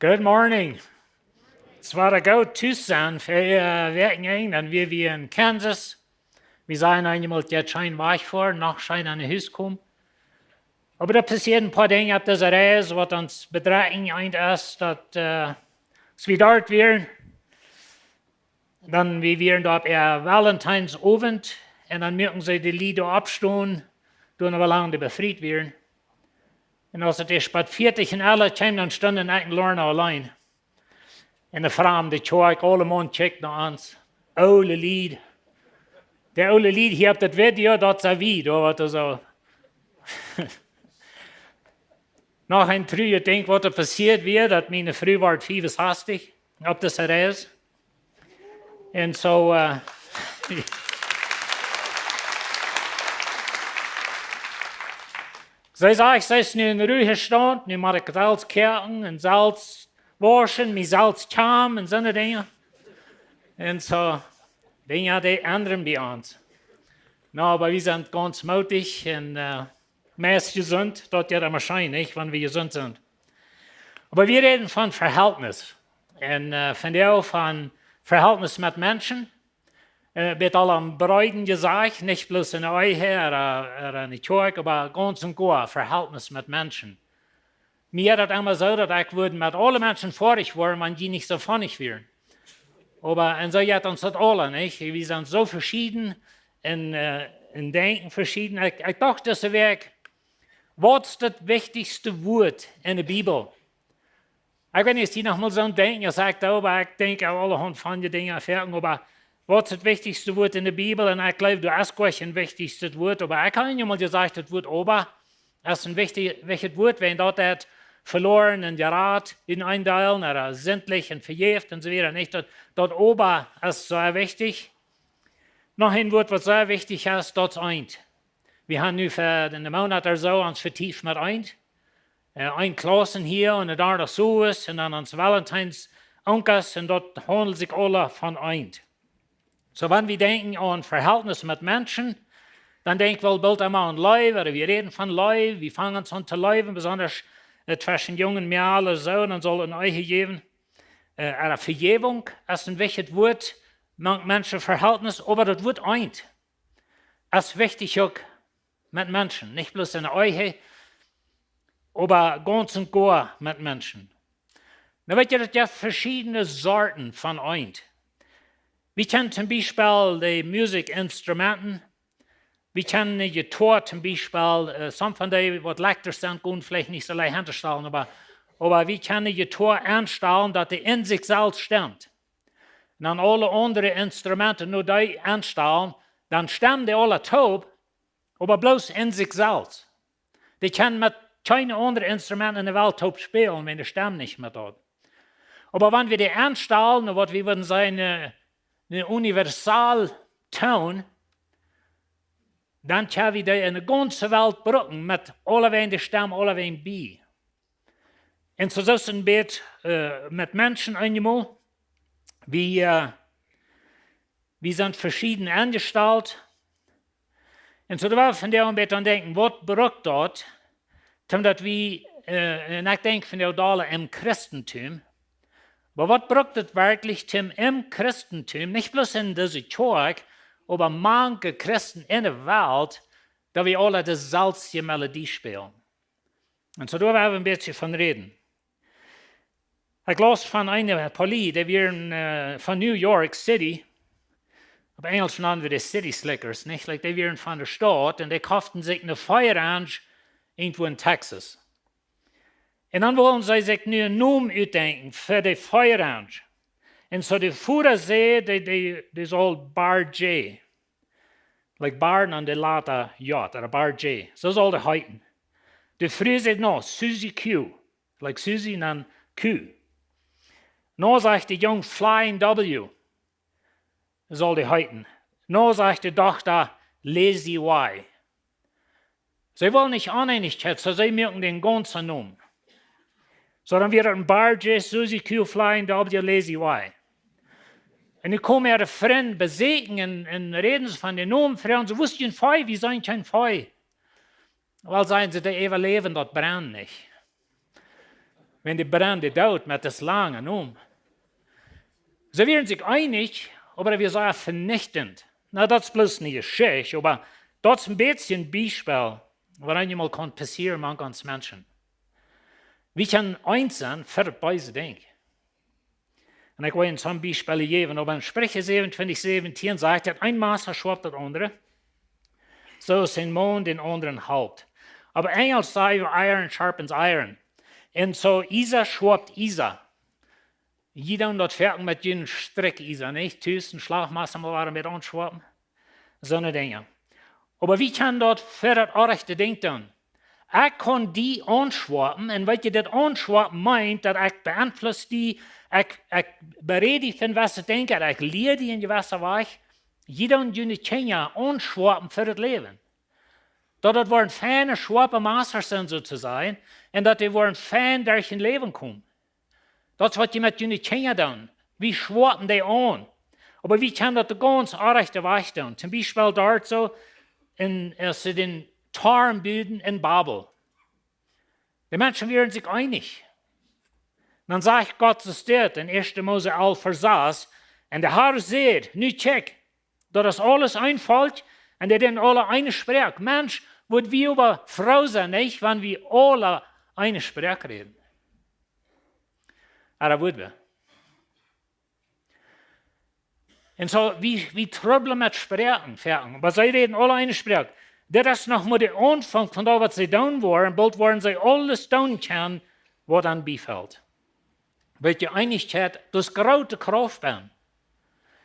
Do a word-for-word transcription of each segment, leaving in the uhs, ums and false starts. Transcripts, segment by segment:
Good morning. It's wada goot to sennen fa, äh, Wäakjenenj, dan wia wie en Kansas. Wie sent eemol je scheen wajchjefoaren, noch scheen aun de Hus komen. Oba doa passieeden een poa Dinja opp dise Reis, waut ons bedrekjen eent es, daut, äh, aus wie doa wieren, dan, wie wieren doa opp äa Valentinsowent, un dan musten see de Lied oppstonen, doa woo lang dee befriet wieren. Un aus et ieescht bie vieetich un elf kjeem, dan stunt ekj un Lorna auleen. En de framde Kjoakj, aule Mana kjikjten no ons. Oole Lied. De oole Lied hia opp daut Video, daut sach wie, doa waut soo. Noch een truajet Dinkj, waut doa passieet wia, daut miene Fru wort fiefensastich opp dise Reis. Un soo, äh, see sajcht, see es nu en Ruhestaunt, nu mott ekj selfst koaken un selfst wauschen, mie selfst kjamen un soone Dinja. Un soo, Dinja, dee endren bie ons. Na, oba wie sent gaunz mootich un, äh, meist jesunt, daut jeit emma scheen, nich, wan wie jesunt sent. Oba wie räden von Verhältnis. Un, äh, vondoag von Verhältnis met Menschen. Äh, woat aul aum breeden jesajcht, nich bloos en de Ehe ooda, ooda en de Kjoakj, oba gaunz un goa Verhältnis met Menschen. Mie jeit daut emma soo, daut ekj wudd met aule Menschen foadich woaren, wan dee nich soo funny wieren. Oba, un soo jeit ons daut aula, nich? Wie sent soo veschieden un, äh, un denkjen veschieden. Ekj, ekj docht dise Wäakj, waut es daut wichtichste Wuat en de Bibel? Ekj weet nich, aus jie noch mol soo denkjen, aus ekj doa, oba ekj denkj aulahaunt von dee Dinja foaken, oba waut es daut wichtichste Wuat en de Bibel? Un ekj jleew, doa es goa kjeen wichtichstet Wuat, oba ekj hab nu mol jesajcht, daut Wuat oba es een wichtich, wichtich Wuat, wan daut, daut veloaren un jerat en een Deel, ooda sindlich un vejäft un soo wieda, nich? Daut, daut oba es sea wichtich. Noch een Wuat, waut sea wichtich es, daut es eent. Wie haben nu fa een Moonat ooda soo ons vetieft met eent. Äh, een Klaussen hia un dan daut soo es, un dan ons Valentins Onkas, un daut haundelt sikj aula von eent. Soo, wan wie denkjen aun Verhältnis met Menschen, dan denkj wie boolt emma aun Leew, ooda wie räden von Leew, wie fangen aun to leewen, besonda, äh, tweschen Jung un Mejal soo, un dan saul et eene Ehe jäwen. Äh, ooda Vejäwunk es een wichtjet Wuat, mank Menschen Verhältnis, oba daut Wuat eent es wichtich uk met Menschen, nich bloos en de Ehe, oba gaunz un goa met Menschen. Nu weet jie, daut jeft veschiedne Sorten von eent. Wie kjennen toom Biespel de Musikinstrumenten, wie kjennen de Gitarr toom Biespel, äh, some von dee waut Lekjtrisch sent, kjennen veleicht nich soo leicht aunstalen, oba, oba wie kjennen de Gitarr aunstalen, daut dee en sikj selfst stemt. Un dan aule aundre Instrumenten, nu dee aunstalen, dan stemmen dee aula toop, oba bloos en sikj selfst. Dee kjennen met kjeen aundret Instrument en de Welt toop spälen, wan dee stemmen nich met daut. Oba wan wie dee aunstalen, waut wie wudden sajen, äh, een Universaltoon, dan kjenn wie dee en de gaunze Welt brucken met aulawäajen de Stemm, aulawäajen bie. Un soo es et een bät, äh, met Menschen eenjemol. Wie, äh, wie sent veschieden aunjestalt. Un soo doa wia von dee een bät aun denkjen, waut brukt daut, toom daut wie, äh, un ekj denkj von dee doa em Christentum, oba waut brukt et werkjlich toom em Christentum, nich bloos en dise Kjoakj, oba mank Christen en de Welt, daut wie aula de selwje Melodie spälen? Un soo doa wia wie een bät von räden. Ekj laus von een poa Lied, dee wieren, äh, von New York City. Opp Enjlisch nanen wie dee City Slickers, nich? Like, dee wieren von de Staut un dee koften sikj een Feuerranch irjentwua en Texas. Un dan wullen see sikj nu een Nomen utdenkjen fa dee Feuerranch. Un soo de Voda säd, dee, dee, dee saul Bar J. Like Bar un dan de Lata J, ooda Bar J. Soo saul dee heeten. De Fru säd: "No, Susie Q." Like Susie un dan Q. No sajcht de Jung: "Flying W saul dee heeten." No sajcht de Dochta: "Lazy Y." See wullen nich Oneenigkjeit, soo see muaken dän gaunzen Nomen. Soo dan wia daut een Bar J, Susie Q, Flying W, Lazy Y. Un nu kjeemen äare Frind beseakjen un, un räden see von dän Nomen, froagen see: "Woo es jun Fee? Wie seenen kjeen Fee." "Well," sajen see, "dee äwaläwen daut Brennen nich." Wan dee brennen dee doot met daut lange Nom. See wieren sikj eenich, oba daut wia sea venichtend. Na, daut es bloos eene Jeschicht, oba daut es een bät een Biespel, waut eemol kaun passieren mank ons Menschen. Wie kjennen eent sennen fa daut beese Dinkj. Un ekj well een soon Biespel jäwen, oba en Spricha säwenuntwintich säwentieen sajcht daut, een Massa schwoapt daut aundre, soo aus een Maun dän aundren halpt. Oba Enjlisch sajcht, iron sharpens iron. Un soo, Iesa schwoapt Iesa. Jie doonen daut foaken met jun Strikjiesa, nich? Tus een Schlagmassa mol wada met aunschwoapen. Soone Dinja. Oba wie kjennen daut fa daut rajchte Dinkj doonen. Ekj kaun die aunschwoapen, un weet jie, daut aunschwoapen meent, daut ekj beenfluss die, ekj, ekj beräd die von waut ekj denkj, ekj lia die en jewesse Wajch. Jie doonen june Kjinja aunschwoapen fa daut Läwen. Daut daut woaren feine, schwoape Massasch sennen, soo to sajen, un daut dee woaren fein derch daut Läwen komen. Daut es waut jie met june Kjinja doonen. Wie schwoapen dee aun. Oba wie kjennen daut de gaunz rajchte Wajch doonen. Toom Biespel doa soo, en, aus see dän Toren buden en Babel. De Menschen wieren sikj eenich. Dan sajcht Gott soo dit en ieeschte Mose alf Varsch sas: Un de Herr säd: Nu kjikj, daut es aules een Volkj, un dee räden aule eene Sproak. Mensch, wudd wie oba froo sennen, nich, wan wie aule eene Sproak räden. Oba daut wudd wie. Un soo, wie, wie trubblen met Sproaken, foaken. Oba see räden aule eene Sproak. Dit es noch mau de Aunfank von daut, waut see doonen woaren. Boolt woaren see aules doonen kjennen, waut an biefelt. Weet jie, Eenichkjeit, daut es groote Krauft bie.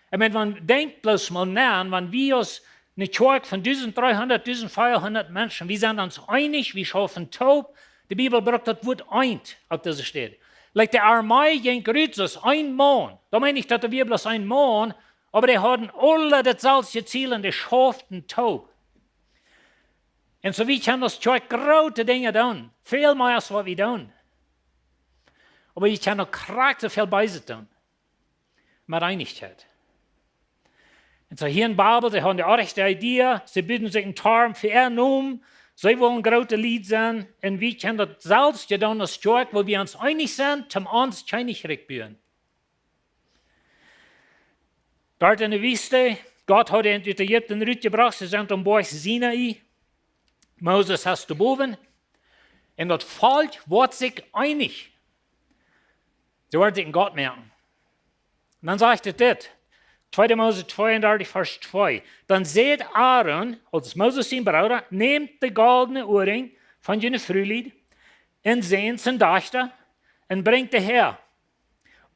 Ekj meen, wan, denkj bloos mol no, wan wie aus eene Kjoakj von dusent dreehundat, dusent veahundat Menschen, wie sent ons eenich, wie schaufen toop. De Bibel brukt daut Wuat eent opp dise Städ. Like, de Armee jinkj rut aus een Maun. Daut meent nich, daut doa wia bloos een Maun, oba dee hauden aule daut selwje Ziel un dee schauften toop. Un soo, wie kjennen aus Kjoakj groote Dinja doonen, väl mea aus waut wie doonen. Oba wie kjennen uk krakjt soo väl Beeset doonen. Met Eenichkjeit. Un soo hia en Babel, see hauden de rajchte Idee, see buden sikj een Toren fa äa Nomen, see wullen groote Lied sennen, un wie kjennen daut selwje doonen aus Kjoakj, wua wie ons eenich sent, toom ons Kjennichrikj buen. Doa en de Wiests, Gott haud an ut Ägipten rutjebrocht, see sent aum Boajch Sinai, Moses es doa bowen, un daut Volkj woat sikj eenich. See woaren sikj een Gott moaken. Un dan sajcht et dit, tweede Mose tweeundartich, Varsch twee: Dan säd Aaron, daut es Moses sien Brooda: Nämt de goldne Uarinj von june Frulied un Säns un Dajchta un brinjt dee häa.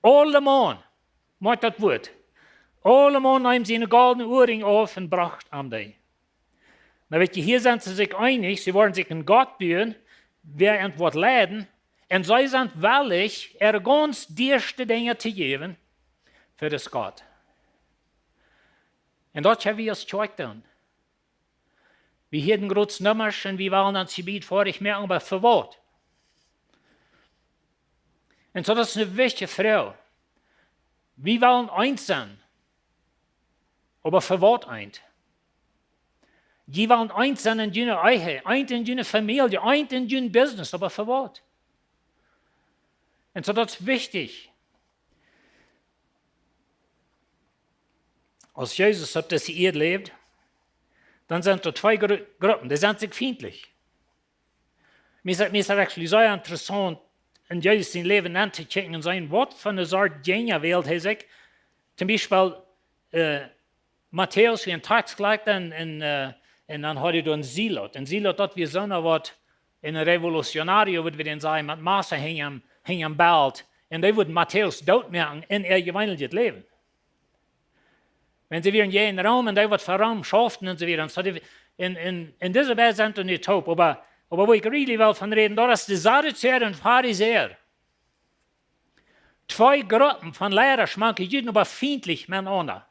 Aulemaun, moakt daut Wuat. Aulemaun neem siene goldne Uarinj auf un brocht am dee. Nu weet jie, hia sent see sikj eenich, see woaren sikj een Gott buen, wäa an woat leiden, un see sent wellich, äare gaunz dieeschte Dinja to jäwen fa dis Gott. Un daut kjenn wie aus Kjoakj doonen. Wie hieren groote Nummasch un wie wellen ons Jebied foadich moaken, oba fa waut? Un soo, daut es eene wichtje Froag. Wie wellen eent sennen, oba fa waut eent? Jie wellen eent sennen en june Ehe, eent en june Famielje, eent en jun Business, oba fa waut? Un soo, daut es wichtich. Aus Jesus opp dise Ieed läwd, dan sent doa twee Gru-, Gruppen, dee sent sikj fientlich. Mie es, mie es actually sea interessaunt, en Jesus sien Läwen auntokjikjen un seenen, waut fa eene Sort Jinja wäld hee sikj. Toom Biespel, äh, Matäus, wia een Taxklerk, un, un, äh, un dan haud hee doa een Zelot. Een Zelot, daut wia soona waut, een revolucionario, wudd wie dän sajen, met Massa hinjam, hinjam Belt. Un dee wudd Matäus dootmoaken en äa jeweenlichet Läwen. Wan see wieren hia en Rom un dee waut fa Rom schauften un soo wieda. Un soo dee, en, en, en dise beid sent doa nich toop, oba, oba wua ekj really well von räden, daut es de Sadduzäa un Farisäa. Twee Gruppen von Liera, mank Juden, oba fientlich met enaunda.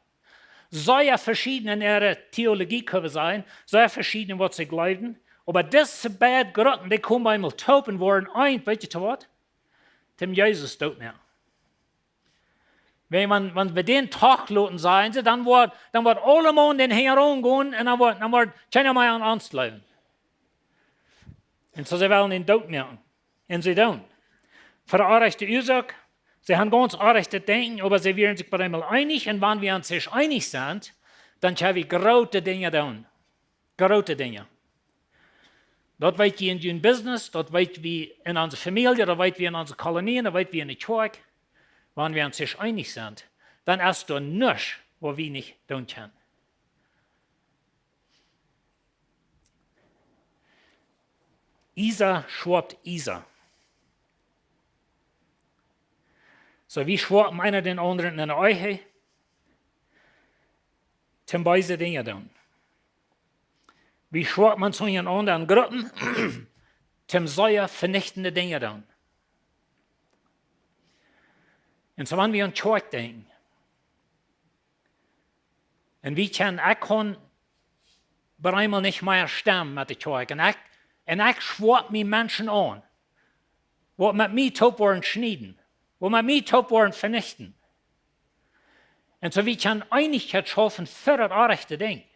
Sea veschieden en äare Theologie, kjenn wie sajen, sea veschieden en waut see jleewden, oba dise beid Gruppen, dee komen eemol toop un woaren eent, weet jie to waut? Toom Jesus dootmoaken. Wan, wan, wan wie dän Tag loten, sajen see, dan woat, dan woat aulemaun dän hinjaraun gonen un dan woat, dan woat kjeena mea aun ons jleewen. Un soo, see wellen am dootmoaken. Un see doonen. fa de orrajchte Uasoak. See haben gaunz orrajchtet Denkjen, oba see wieren sikj bie eemol eenich. Un wan wie ons ieescht eenich sent, dan kjenn wie groote Dinja doonen. Groote Dinja. Daut weet wie en jun Business, daut weet wie en onse Famielje, daut weet wie en onse Kolonien, daut weet wie en de Kjoakj. Wan wie ons ieescht eenich sent, dan es doa nuscht, waut wie nich doonen kjennen. Iesa schoapt Iesa. Soo, wie schoapen eena dän aundren en de Ehe, toom beese Dinja doonen. Wie schoapen ons unjarenaunda en Gruppen, toom sea venichtende Dinja doonen. Un soo, wan wie aun Kjoakj denkjen, un wie kjennen, ekj kaun bie eemol nich mea stemmen met de Kjoakj. Un ekj, un ekj schoap mie Menschen aun, waut met mie toop woaren schnieden, waut met mie toop woaren venichten. Un soo, wie kjennen Eenichkjeit schaufen fa daut orrajchte Dinkj.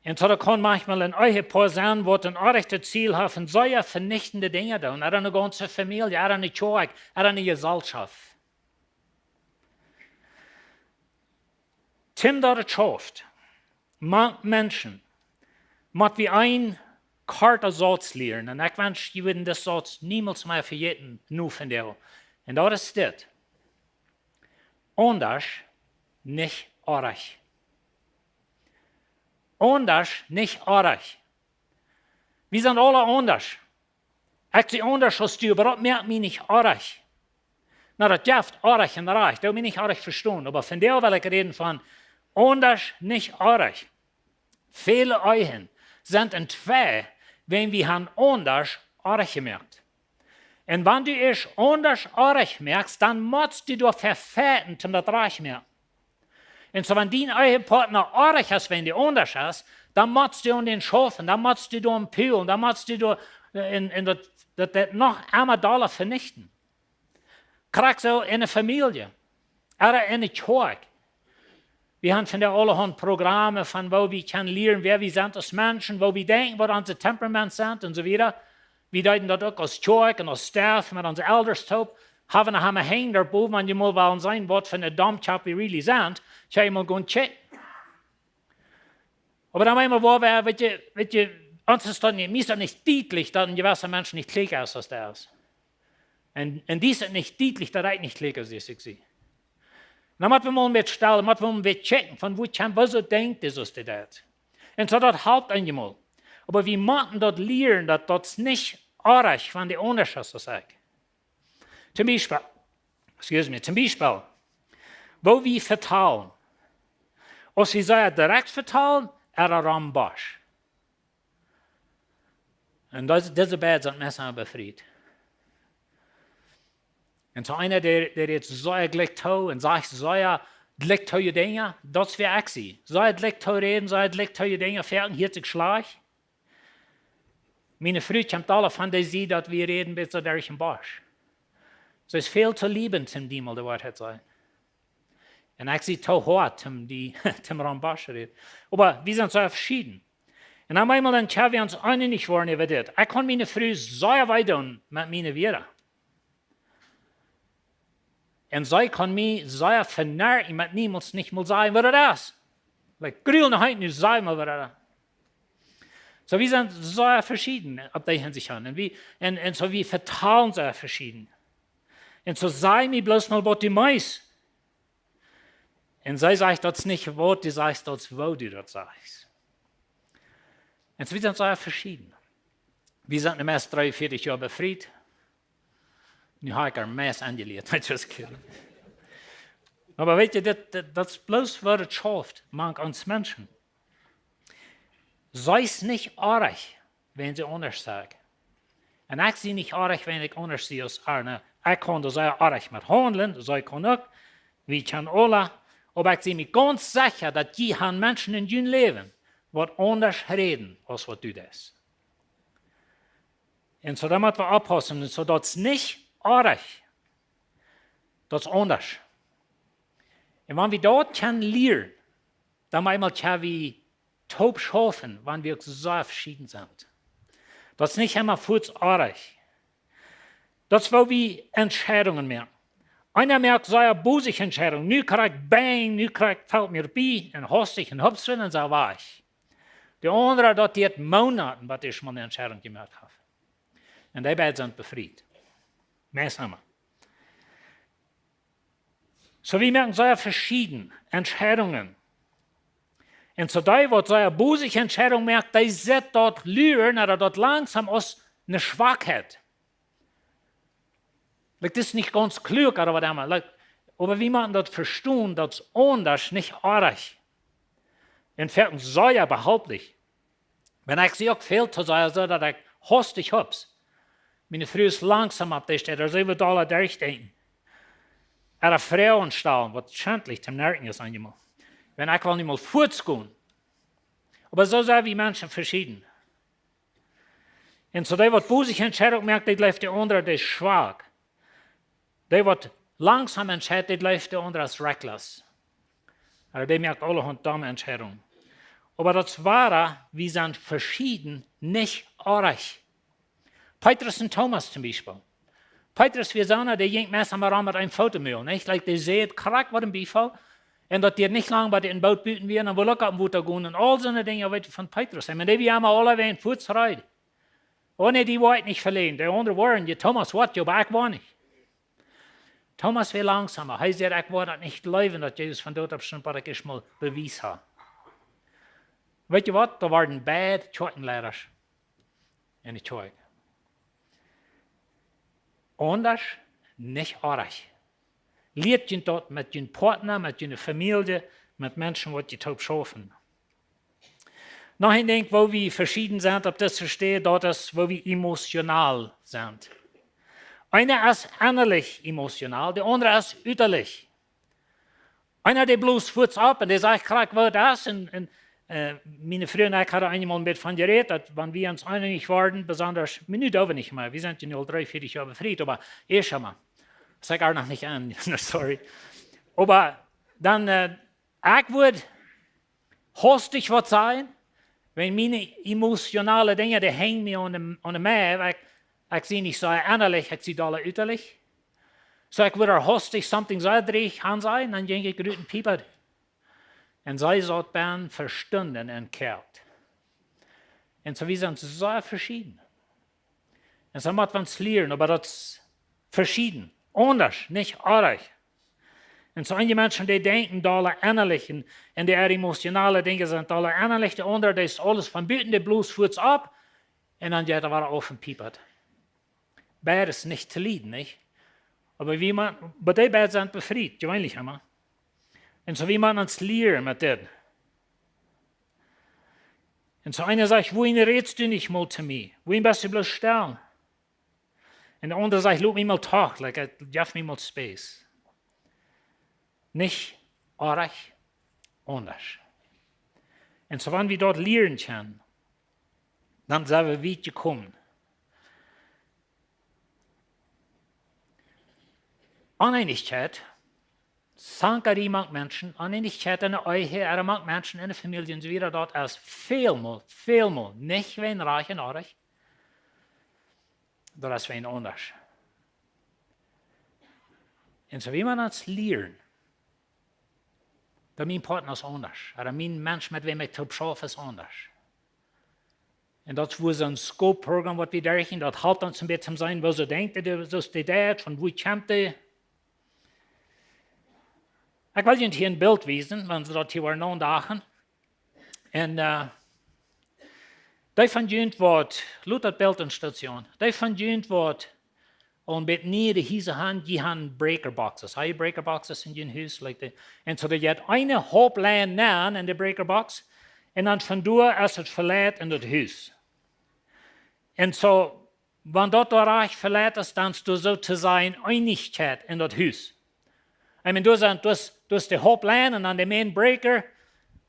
Un soo, daut kaun maunchmol een Ehepoa sennen, waut een orrajchtet Ziel haft, un sea venichtende Dinja doonen, ooda ne gaunze Famielje, ooda ne Kjoakj, ooda ne Jesalschoft. Toom daut et schauft, mank Menschen, mott wie een korta Sauz lieren. Un ekj wensch, jie wudden disen Sauz niemols mea vejäten, nu vondoag. Un daut es dit: Aundasch, nich orrajcht. Aundasch, nich orrajcht. Wie sent aula aundasch. Ekj sie aundasch aus du, oba daut moakt mie nich orrajcht. Na, daut jeft orrajcht un rajcht, daut mie nich orrajcht vestonen, oba vondoag well ekj räden von aundasch, nich orrajcht. Väle Ehen sent enn twee, wiels wie haben aundasch orrajcht jemoakt. Un wan du ieescht aundasch orrajcht moakst, dan motst du doa fa feiten, om daut rajcht to moaken. Un soo, wan dien Ehepartner orrajcht es, wan dee aundasch es, dan motst du aun dän schaufen, dan motst du doa aun pulen, dan motst du doa, äh, en, en daut, daut, daut noch emma dolla venichten. Krakjt soo en de Famielje, ooda en de Kjoakj. Wie haben vondoag aulahaunt Programme von woo wie kjennen lieren, wäa wie sent aus Menschen, woo wie denkjen, waut onse Temperaments sent un soo wieda. Wie deeden daut uk aus Kjoakj un aus Staff met onse Elders toop. Haben wie noch emma henjen doa bowen, wan jie mol wellen seenen, waut fa een Domkjap wie really sent, kjenn jie mol gonen checken. Oba dan meenst du, woa wie, weetst du, weetst du, ons es daut nich, mie es daut nich dietlich, daut een jewessa Mensch nich kjlieekja es aus dee es. Un, un die es nich dietlich, daut ekj nich kjlieekja es aus ekj sie. Dan mott wie mol een bät stalen, mott wie mol een bät checken, von woo kjemt, woo soo denkjt dee soo aus dee deit. Un soo, daut halpt eenjemol. Oba wie motten daut lieren, daut daut es nich orrajcht, wan dee aundasch es aus ekj. Toom Biespel, excuse me, toom Biespel, woo wie vetalen. Aus wie sea direkt vetalen, ooda rambasch. Un dise, dise beid sent meist befriet. Un soo eena, dee, dee rät sea jlikj too un sajcht sea jlikj too Dinja, daut es wäa ekj sie. Sea jlikj too räden, sea jlikj too Dinja, foaken hieet sikj schlajcht. Miene Fru kjemt aula von dee Sied, daut wie räden bat soo derch dän Bosch. See es väl too leew, om die mol de Woarheit to sajen. Un ekj sie too hoat, om die, om rambasch to räden. Oba wie sent soo veschieden. Un dan eemol dan kjenn wie ons eenich woaren äwa dit. Ekj kaun miene Fru sea wee doonen met miene Wieed. Un see kaun mie sea venarkjen, ekj mott niemols nich mol sajen, waut daut es. Like, gruel noch eent, nu saj mol, waut daut es. Soo, wie sent sea veschieden opp dee Hinsicht aun. Un wie, un, un soo, wie vetalen sea veschieden. Un soo saj mie bloos mol, waut du meenst. Un see sajcht, daut es nich waut du sajchst, daut es woo du daut sajchst. Un soo, wie sent sea veschieden. Wie sent nu meist dreeunvieetich Joa befriet. Nu hab ekj ar meist aunjelieet, I'm just kidding. Oba weetst du, dit, dit, daut es bloos waut et schauft, mank ons Menschen. See es nich orrajcht, wan see aundasch sajcht. Un ekj sie nich orrajcht, wan ekj aundasch sie aus ar. Ekj kaun doa sea orrajcht met haundlen, see kaun uk, wie kjennen aula, oba ekj sie mie gaunz secha, daut jie haben Menschen en jun Läwen, waut aundasch räden, aus waut du deist. Un soo, dan mott wie oppaussen, un soo, daut es nich orrajcht. Daut es aundasch. Un wan wie daut kjennen lieren, dan eemol kjenn wie toop schaufen, wan wie uk soo veschieden sent. Daut es nich emma fuaz orrajcht. Daut es woo wie Entscheidungen moaken. Eena moakt sea bosje Entscheidungen. Nu kjrie ekj Bang, nu kjrie ekj, felt mie bie, un hastich un hups un soo wajch. De aundra, daut deit Moonaten, waut hee mol eene Entscheidung jemoakt haft. Un dee beid sent befriet. Meist emma. Soo, wie moaken sea veschiedne Entscheidungen. Un soo dee, waut sea bosje Entscheidungen moakt, dee sitt daut luren, ooda daut langsom aus eene Schwakheit. Like, daut es nich gaunz kluak, ooda waut emma. Like, oba wie motten daut vestonen, daut es aundasch, nich oajch. Un foaken sea behalplich. Wan ekj see uk väl to sajen, soo daut ekj hastich hups. Miene Fru es langsom opp dee Städ, see woat aula derchdenkjen. Äare Froagen stalen, waut schentlich toom Nerven es eenjemol. Wan ekj well nu mol fuaz gonen. Oba soo sent wie Menschen veschieden. Un soo dee, waut bosje Entscheidungen moakt, dee jleeft, de aundra, dee es schwak. Dee, waut langsom entscheidt, dee jleeft, de aundra es reckless. Ooda dee moakt aulahaunt domme Entscheidungen. Oba daut es woa, wie sent veschieden, nich oajch. Petrus un Thomas toom Biespel. Petrus, wie sajen, dee jinkj meist emma rom met een Fotomull, nich? Like, dee säd krakjt waut am biefoll. Un daut deed nich lang, bat dee em Boot buten wia, un dan wull hee uk opp em Wota gonen. Un aul soone Dinja weet wie von Petrus. Ekj meen, dee wia emma aulawäajen fuaz reed. Oh nä, dee woa ekj nich veläajnen. De aundre woaren, je, Thomas woat, jo, oba ekj woa nich. Thomas wia langsom. Hee säd: "Ekj woa daut nich jleewen, daut Jesus von doot oppstunt, bat ekj ieescht mol Bewies ha." Weet jie waut? Doa worden beid Kjoakjenleida enne Kjoakj. Aundasch, nich oajch. Lieet junt daut met jun Partner, met june Famielje, met Menschen, waut jie toop schaufen. Noch een Dinkj, woo wie veschieden sent opp dise Städ, daut es, woo wie emotional sent. Eena es ennalich emotional, de aundra es utalich. Eena, dee bloos fuaz opp un dee sajcht krakjt waut daut es. Un, un, äh, miene Fru un ekj hauden eenmol een bät von jerät, daut wan wie ons eenich worden, besonda, nu doo wie nich mea, wie sent je nu aul dreeunvieetich Joa befriet, oba ieescht emol. Saj ekj noch nich aun, sorry. Oba dan, äh, ekj wudd hastich waut sajen, wan miene emotionale Dinja, dee henjen mie aun de, aun de Mea, ekj, ekj sie nich soo ennalich, ekj sie dolla utalich. Soo ekj wudd hastich something soo dreist aun sajen, dan jinkj ekj rut un piepad. Un see saut bennen fa Stunden enn Kjoakj. Un soo, wie sent soo veschieden. Un soo mott wie ons lieren, oba daut es veschieden. Aundasch, nich oajch. Un soo eenje Menschen, dee denkjen dolla ennalich un, un dee äare emotionale Dinja sent dolla ennalich, de aundra, dee es aules von buten, dee bloos fuaz opp. Un dan jeit hee wada auf un piepad. Beid es nich to lieden, nich? Oba wie motten, oba dee beid sent befriet, jeweenlich emma. Un soo, wie motten ons lieren met dit. Un soo eena sajcht: "Wuarom rätst du nich mol to mie? Wuarom best du bloos stell?" Un de aundra sajcht: "Lot mie mol talk, like, äh, jeff mie mol space." Nich oajch, aundasch. Un soo, wan wie daut lieren kjennen, dan sent wie wiet jekomen. Oneenichkjeit, Zankerie mank Menschen, Oneenichkjeit enne Ehe, ooda mank Menschen enne Famielje un soo wieda, daut es välmol, välmol nich wäajen rajcht un oajch. Daut es wäajen aundasch. Un soo, wie motten ons lieren, daut mien Partner es aundasch, ooda mien Mensch, met wäm ekj toop schauf, es aundasch. Un daut es woo soon Scope-Programm, waut wie derchgonen, daut halpt ons een bät to seenen, woo soo denkjt dee, soo es dee, daut, von wua kjemt dee. Ekj well junt hia een Bilt wiesen, wan see daut hia woaren aundachen. Un, äh, dee von junt waut, lot daut Bilt aun Station, dee von junt waut aul een bät niee de Hiesa han, dee han breaker boxes. Ha jie breaker boxes enn jun Hus? Like the, un soo, dee jeit eene Hauptlein nenn enn de breaker box, un dan von doa es et Veleit enn daut Hus. Un soo, wan daut doa rajcht Veleit es, dan es doa soo to sajen Eenichkjeit enn daut Hus. I mean, doa sent, doa es, doa es de Hauptlein un dan de main breaker.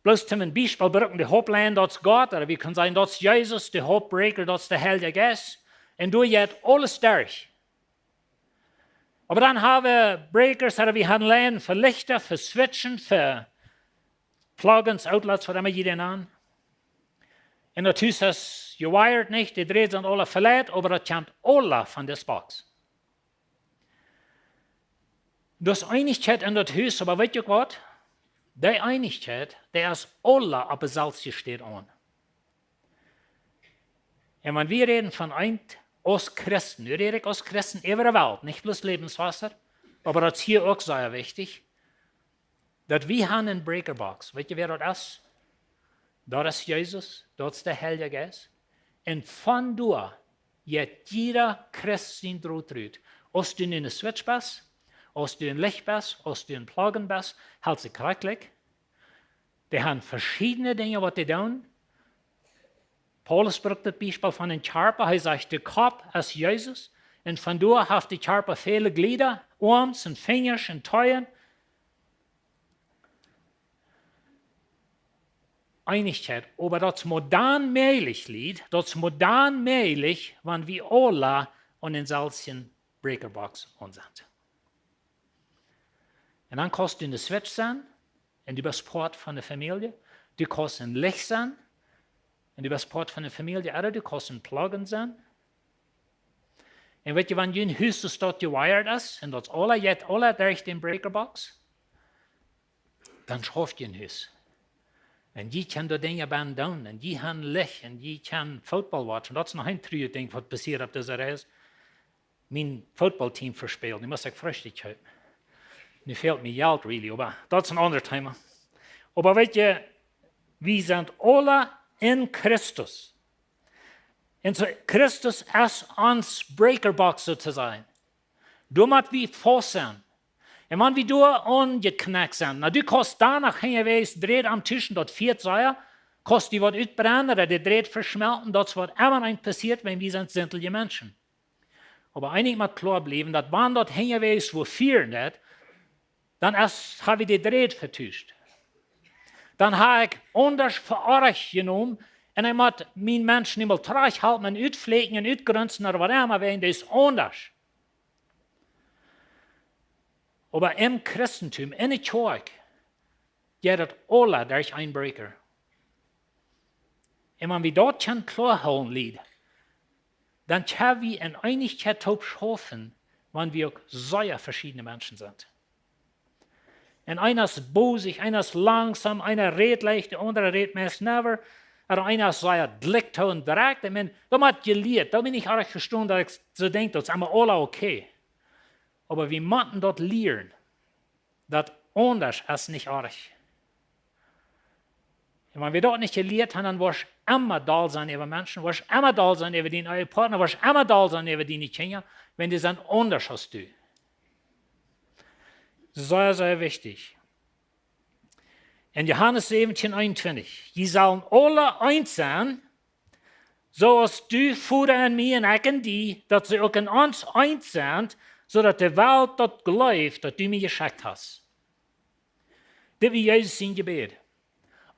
Bloos toom een Biespel brucken, de Hauptlein, daut es Gott, ooda wie kjennen sajen, daut es Jesus, de Hauptbreaker, daut es de Heilje Jeist. Un doa jeit aules derch. Oba dan ha wie breakers, ooda wie han Leinen fa Lichta, fa Switchen, fa Plug-ins, Outlets, waut emma jie dee nanen. Un daut Hus es jewired, nich, de Dräd sent aula veleit, oba daut kjemt aula von dise box. Daut es Eenichkjeit en daut Hus, oba weet jie uk waut? Dee Eenichkjeit, dee es aula opp de selwje Städ aun. Un wan wie räden von eent aus Christen, nu räd ekj aus Christen äwa de Welt, nich bloos Lebenswasser, oba daut es hia uk sea wichtich, daut wie haben eene Breaker Box. Weet jie, wäa daut es? Daut es Jesus, daut es de Heilje Jeist. Un von doa jeit jieda Christ sien Drot rut. Aus du nu een Switch best, aus du een Licht best, aus du een Plug-in best, helt sikj krakjt. Dee haben veschiedne Dinja, waut dee doonen. Paulus brukt daut Biespel von een Kjarpa. Hee sajcht, de Kopp es Jesus. Un von doa haft de Kjarpa väle Jlieda, Oarms un Finjasch un Teeen. Eenichkjeit, oba daut es mau dan mäajlich, Lied, daut es mau dan mäajlich, wan wie aula aun dee selwje Breaker Box aun sent. Un dan kaust du een Switch sennen, un du best Poat von de Famielje. Du kaust een Licht sennen, un du best Poat von de Famielje. Ooda du kaust een Plug-in sennen. Un weet jie, wan jun Hus soo jewired es, un daut aula, jeit aula derch dee Breaker Box, dan schauft jun Hus. Un jie kjennen doa Dinja bie doonen, un jie haben Licht, un jie kjennen Football watchen. Daut es noch een truajet Dinkj, waut passieet opp dise Reis. Mien Footballteam vespält. Nu mott ekj Freestikj kjeepen. Nu fält mie Jelt, really, oba daut es een aundret Thema. Oba weet jie, wie sent aula en Christus. Un soo, Christus es ons Breaker Box, soo to sajen. Doa mott wie faust sennen. Un wan wie doa aunjeknakjt sent, na, du kaust doano hinjawäajen Dräd aum Tisch, daut Fia sea, kaust du waut utbrennen, ooda de Dräd veschmelten, daut es waut emma eent passieet, wan wie sent sintelje Menschen. Oba eent mott kloa bliewen, daut wan daut hinjawäajen wua fieren deit, dan es, hab wie de Dräd vetuscht. Dan hab ekj aundasch fa onrajcht jenomen, un ekj mott miene Menschen niemols trajchthalpen un utflieekjen un utgrunzen ooda waut emma, wäajen dee es aundasch. Oba em Christentum, en de Kjoakj, jeit daut aula derch een Breaker. Un wan wie daut kjennen kloa hoolen, Lied, dan kjenn wie en Eenichkjeit toop schaufen, wan wie uk sea veschiedne Menschen sent. Un eena es bosich, eena es langsom, eena rät leicht, de aundra rät meist never. Ooda eena es sea glick to un direkt. Ekj meen, daut mott jelieet. Daut mott nich oajch vestonen, daut ekj soo denkj, daut es emma aula okay. Oba wie motten daut lieren, daut aundasch es nich oajch. Un wan wie daut nich jelieet haben, dan woascht emma doll sennen äwa Menschen, woascht emma doll sennen äwa dienen Ehepartner, woascht emma doll sennen äwa diene Kjinja, wan dee sent aundasch aus du. Sea, sea wichtich. En Johanes säwentieen eenuntwintich: Jie sellen aula eent sennen, soo aus du, Voda, en mie un ekj en die, daut see uk en ons eent sent, soo daut de Welt daut jleeft, daut du mie jeschekjt hast. Dit wia Jesus sien Jebäd.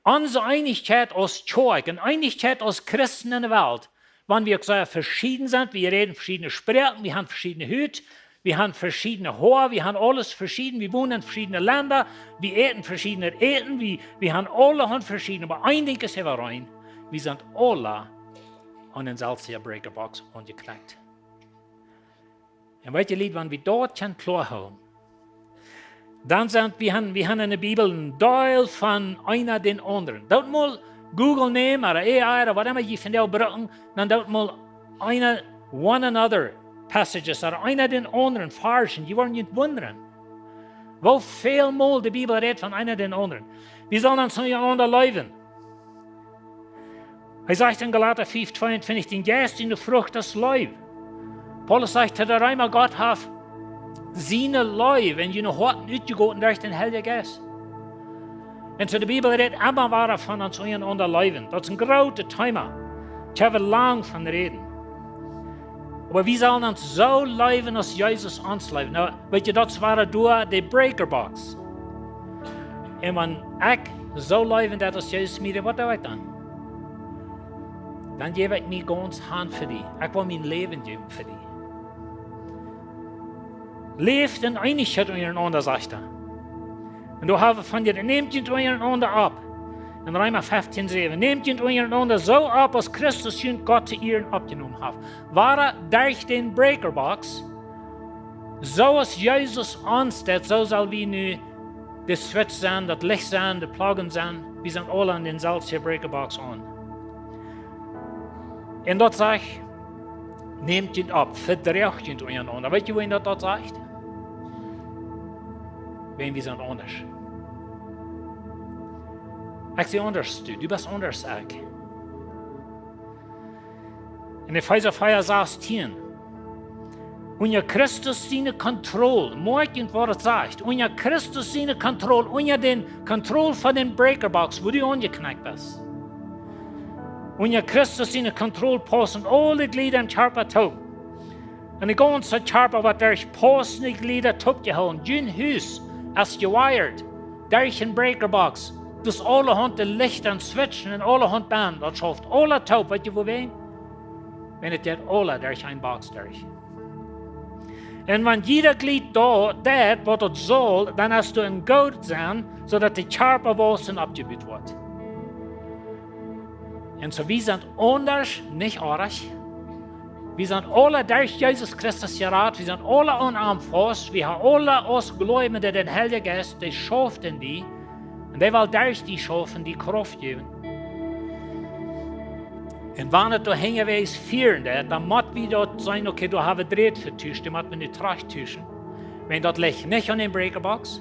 Onse Eenichkjeit aus Kjoakj un Eenichkjeit aus Christen en de Welt, wan wie uk sea veschieden sent, wie räden veschiedne Sproaken, wie haben veschiedne Hut, wie haben veschiedne Hoa, wie haben aules veschieden, wie wonen en veschiedne Lenda, wie äten veschiednet Äten, wie, wie haben aulahaunt veschieden, oba een Dinkj es äwareen, wie sent aula aun dee selwje Breaker Box aunjeknakjt. Un weet jie, Lied, wan wie daut kjennen kloa hoolen, dan sent, wie haben, wie haben en de Bibel een Deel von eena dän aundren. Doot mol Google nämen, ooda A I, ooda waut emma jie vondoag brucken, dan doot mol eena one another passages, ooda eena dän aundren Varsch, jie woaren junt wundren, woo väl mol de Bibel rät von eena dän aundren. Wie sellen ons unjarenaunda leewen. Hee sajcht en Galata fief tweeuntwintich, dän Jeist un de Frucht es Leew. Paulus sajcht to de Reema, Gott haft siene Leew en june Hoaten utjegoten derch dän Heiljen Jeist. Un soo de Bibel rät emma wada von ons unjarenaunda leewen. Daut es een grootet Thema. Ekj hab lang von räden. Oba wie sellen ons soo leewen aus Jesus ons leeft. Nu, weet jie, daut es wada doa de Breaker Box. Un wan ekj soo leewen doo aus Jesus mie, waut doo ekj dan? Dan jäw ekj mie gaunz han fa die. Ekj well mien Läwen jäwen fa die. Läft en Eenichkjeit unjarenaunda, sajcht hee. Un doa hab wie von jet, nämt junt unjarenaunda opp. En Reema fieftieen säwen: Nämt junt unjarenaunda soo opp, aus Christus junt Gott to Ieren oppjenomen haft. Wada derch dän Breaker Box, Soo aus Jesus ons deed, soo sell wie nu de Switch sennen, daut Licht sennen, de Plugg sennen. Wie sent aula aun dänselwjen Breakerbox aun. Un daut sajcht: Nämt junt opp, vedroacht junt unjarenaunda. Weet jie, woo daut, daut sajcht? Wan wie sent aundasch. Ekj sie aundasch aus du, du best aundasch aus ekj. En Efeesa vea sastieen: Unja Christus siene Kontroll, moakj junt, waut et sajcht: Unja Christus siene Kontroll, unja de Kontroll von dän Breakerbox, wua du aunjeknakjt best. Unja Christus siene Kontroll paussen aule Jlieda em Kjarpa toop. Un de gaunze Kjarpa woat derch paussende Jlieda toopjehoolen. Jun Hus es jewired derch een Breakerbox. Daut es aulahaunt de Lichta un Switchen un aulahaunt Band, daut schauft aula toop, weet jie wuarom? Wan et jeit aula derch eene Box derch. Un wan jieda Jlied doa deit, waut daut saul, dan es doa een Goot sennen, soo daut de Kjarpa waussen oppjebut woat. Un soo, wie sent aundasch, nich oajch. Wie sent aula derch Jesus Christus jerat, wie sent aula aun am faust, wie haben aula aus Gleubje dän Heiljen Jeist, dee schauft en die. Un dee well derch die schaufen, die Krauft jäwen. Un wan et doa hinjawäajes fieren deit, dan mott wie daut seenen: Okay, doa hab wie Dräd vetuscht, dee mott wie nu trajcht tuschen. Wan daut lijcht nich aun de Breakerbox,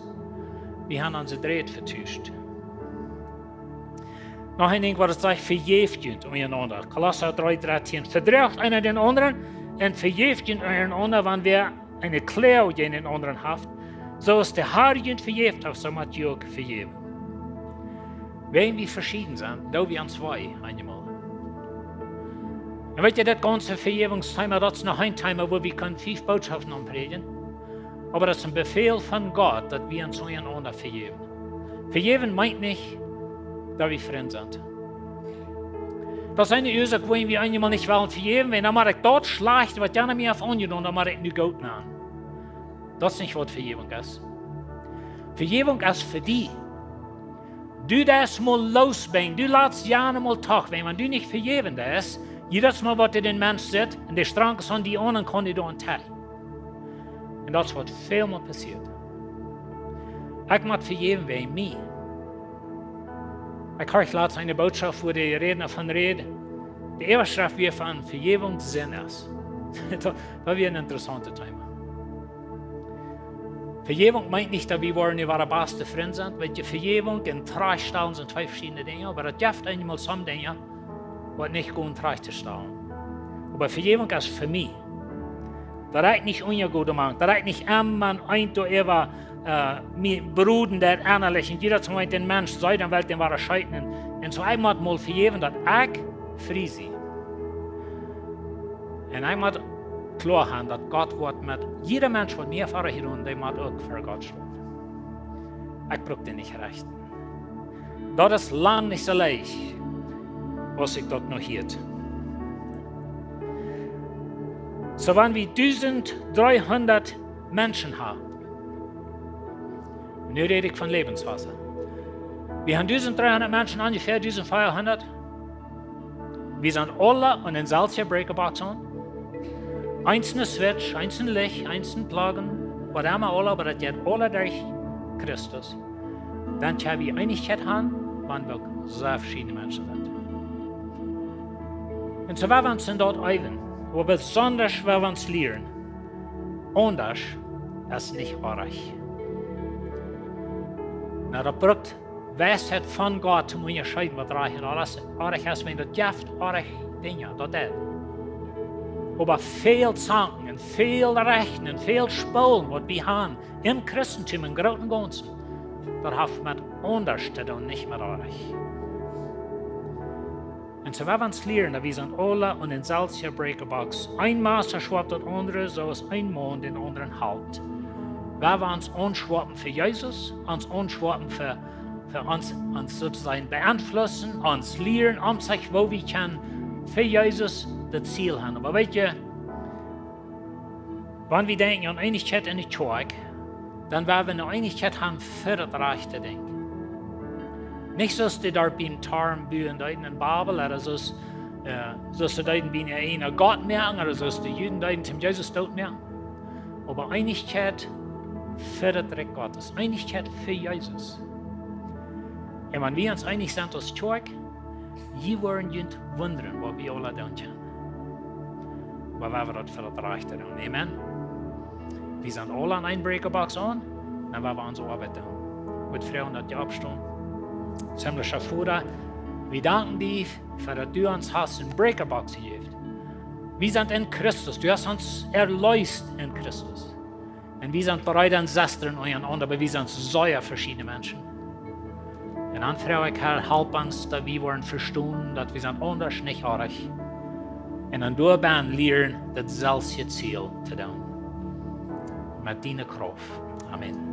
wie haben onse Dräd vetuscht. Noch een Dinkj, waut et sajcht: Vejäft junt unjarenaunda. Kolossa dree dartieen: Vedroacht eena dän aundren un vejäft junt unjarenaunda, wan wäa eene Kloag jäajen dän aundren haft. Soo aus de Herr junt vejäft haft, soo mott jie uk vejäwen. Wan wie veschieden sent, doo wie ons wee, eenjemol. Un weet jie, daut gaunze Vejäwungsthema, daut es noch een Thema, wua wie kjennen fief Bootschoften aun prädjen. Oba daut es een Befäl von Gott, daut wie ons unjarenaunda vejäwen. Vejäwen meent nich, daut wie Frind sent. Daut es eene Uasoak, wuarom wie eenjemol nich wellen vejäwen, wan dan mott ekj daut Schlajchte, waut jana mie haft aunjedonen, dan mott ekj nu goot nämen. Daut es nich, waut Vejäwunk es. Vejäwunk es fa die. Du deist mol loosbinjen, du latst jana mol toch, wan, wan du nich vejäwen deist, jiedet Mol, waut dee dän Mensch sitt, un de Strankes aun die aun, un kaun die doa aun teilen. Un daut es, waut väl mol passieet. Ekj mott vejäwen wäajen mie. Ekj horcht latst eene Bootschoft, wua de Rädna von räd. De Äwaschreft wia von Vejäwunk Sind es. Daut, daut wia een interessauntet Thema. Vejäwunk meent nich, daut wie woaren nu wada baste Frind sennen. Weet jie, Vejäwunk un trajchtstalen sent twee veschiedne Dinja, oba daut jeft eenjemol some Dinja, waut nich goot trajcht to stalen. Oba Vejäwunk es fa mie. Daut ekj nich unjagode mank, daut ekj nich emma eent doa äwa, äh, mie broden, daut ennalich. Un jiedet Mol, wan dän Mensch see, dan well ekj dän wada scheeten. Un, un soo, ekj mott mol vejäwen, daut ekj frie sie. Un ekj mott kloa haben, daut Gott woat met jieda Mensch, waut mie veroajcht, dee mott uk ver Gott stonen. Ekj bruck dee nich rechten. Daut es lang nich soo leicht, aus ekj daut nu hieed. Soo, wan wie dusentdreehundat Menschen haben, nu räd ekj von Lebenswasser. Wie haben dusentdreehundat Menschen, onjefäa dusentveahundat. Wie sent aula aun dänselwjen Breakerbox aun. Eent een Switch, eent een Licht, eent een Plugg, waut emma, aula, oba daut jeit aula derch Christus. Dan kjenn wie Eenichkjeit haben, wan wie uk soo veschiedne Menschen sent. Un soo woa wie ons en daut äwen, oba besonda woa wie ons lieren: Aundasch es nich oajch. Nu, daut brukt Weisheit von Gott, om to unjascheeden, waut rajcht un oajch es. Oajch es, wan daut jeft oajch Dinja, daut deit. Oba väl Zanken un väl Rechten un väl Spoolen, waut wie haben em Christentum em grooten Gaunzen, daut haft met aundasch to doonen, nich met oajch. Un soo woa wie ons lieren, daut wie sent aula aun dänselwjen Breakerbox. Een Masta schwoapt daut aundre, soo aus een Maun dän aundren halpt. Woa wie ons aunschwoapen fa Jesus, ons aunschwoapen fa, fa ons, ons soo to sajen beeinflussen, ons lieren, om sikj, woo wie kjennen fa Jesus daut Ziel haben. Oba weet jie, wan wie denkjen aun Eenichkjeit en de Kjoakj, dan woa wie eene Eenichkjeit haben fa daut rajchte Dinkj. Nich soo aus dee doa biem Torm buen deeden en Babel, ooda soo aus, äh, soo aus see deeden bie een Gott moaken, ooda soo aus de Juden deeden, om Jesus doot to moaken. Oba Eenichkjeit fa daut Rikj Gottes, Eenichkjeit fa Jesus. Un wan wie ons eenich sent aus Kjoakj, jie woaren junt wundren waut wie aula doonen kjennen. Oba wie woaren daut fa daut Rajchte doonen. Amen. Wie sent aula en eene Breakerbox aun, dan woa wie onse Oabeit doonen. Ekj wudd froagen daut jie oppstonen. Himmlischa Voda, wie danken die fa daut du ons hast ne Breakerbox jejäft. Wie sent en Christus, du hast ons erleest en Christus. Un wie sent Breeda un Sestren unjarenaunda, oba wie sent sea veschiedne Menschen. Un dan froag ekj, Herr, halp ons daut wie woaren vestonen daut wie sent aundasch, nich oajch. Un dan doabie lieren daut selwje Ziel to doonen. Met diene Krauft. Amen.